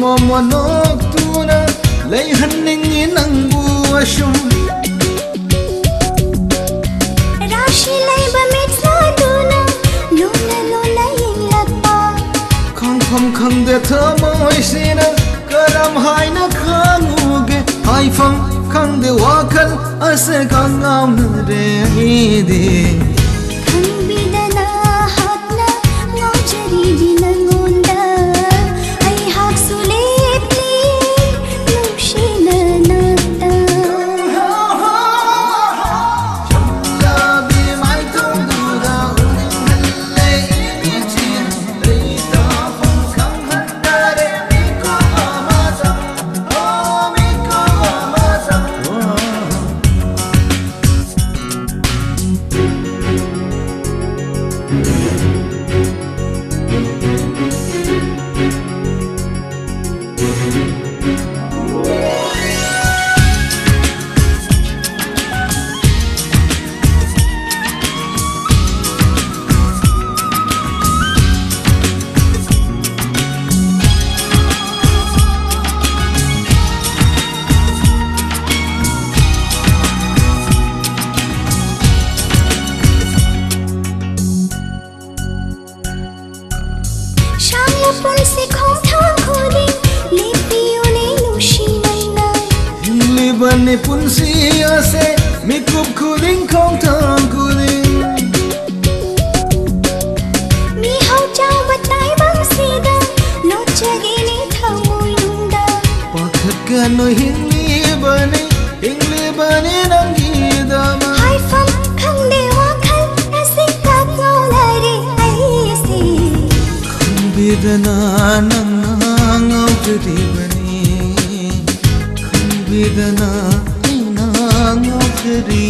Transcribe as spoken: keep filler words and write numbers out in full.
ꯃꯣꯃꯣꯟ ꯅꯣꯛꯇꯨꯅ ꯂꯩꯍꯟꯅꯤꯡꯉꯤ ꯅꯪꯕꯨ ꯑꯁꯨꯝ꯫ ꯔꯥꯁꯤ ꯂꯩꯕ ꯃꯤꯠꯁꯤꯗꯨꯅ ꯂꯨꯅ ꯂꯨꯅ ꯌꯦꯡꯂꯛꯄ꯫ ꯈꯪꯐꯝ ꯈꯪꯗꯦ ꯊꯃꯣꯏꯁꯤꯅ ꯀꯔꯝ ꯍꯥꯏꯅ ꯈꯪꯉꯨꯒꯦ꯫ ꯍꯥꯏꯐꯝ ꯈꯪꯗꯦ ꯋꯥꯈꯜ ꯑꯁꯦ ꯀꯉꯥꯎꯅꯔꯦ ꯑꯩꯗꯤ꯫ ꯈꯪꯕꯤꯗꯅ ꯍꯥꯠꯅ ꯉꯥꯎꯖꯔꯤꯕꯤ ꯅꯪꯉꯣꯟꯗ ꯑꯩꯍꯥꯛꯁꯨ ꯂꯦꯞꯂꯤ ꯅꯨꯡꯁꯤꯅ ꯅꯥꯛꯇ꯫ ꯁꯥꯡꯂ ꯄꯨꯟꯁꯤ ꯈꯣꯡꯊꯥꯡ ꯈꯨꯗꯤꯡ ꯂꯦꯞꯄꯤꯌꯨꯅꯦ ꯅꯨꯡꯁꯤꯃꯟꯅ꯫ ꯍꯤꯡꯂꯤꯕꯅꯤ ꯄꯨꯟꯁꯤ ꯑꯁꯦ ꯃꯤꯀꯨꯞ ꯈꯨꯗꯤꯡ ꯈꯣꯡꯊꯥꯡ ꯈꯨꯗꯤꯡ꯫ ꯃꯤꯍꯧ ꯆꯥꯎꯕ ꯇꯥꯏꯕꯪꯁꯤꯗ ꯂꯣꯠꯆꯒꯦꯅꯦ ꯊꯃꯣꯏꯅꯨꯡꯗ꯫ ꯄꯥꯈꯠꯀꯅꯨ ꯍꯤꯡꯂꯤꯕꯅꯤ, ꯍꯤꯡꯂꯤꯕꯅꯤ ꯅꯪꯒꯤꯗꯃꯛ꯫ ꯍꯥꯏꯐꯝ ꯈꯪꯗꯦ ꯋꯥꯈꯜ ꯑꯁꯤ ꯀꯞ ꯉꯥꯎꯅꯔꯦ ꯑꯩꯁꯦ꯫ ꯈꯪꯕꯤꯗꯅ ꯅꯪꯅ ꯉꯥꯎꯖꯔꯤꯕꯅꯤ, ꯈꯪꯕꯤꯗꯅ ꯑꯩꯅ ꯉꯥꯎꯖꯔꯤ꯫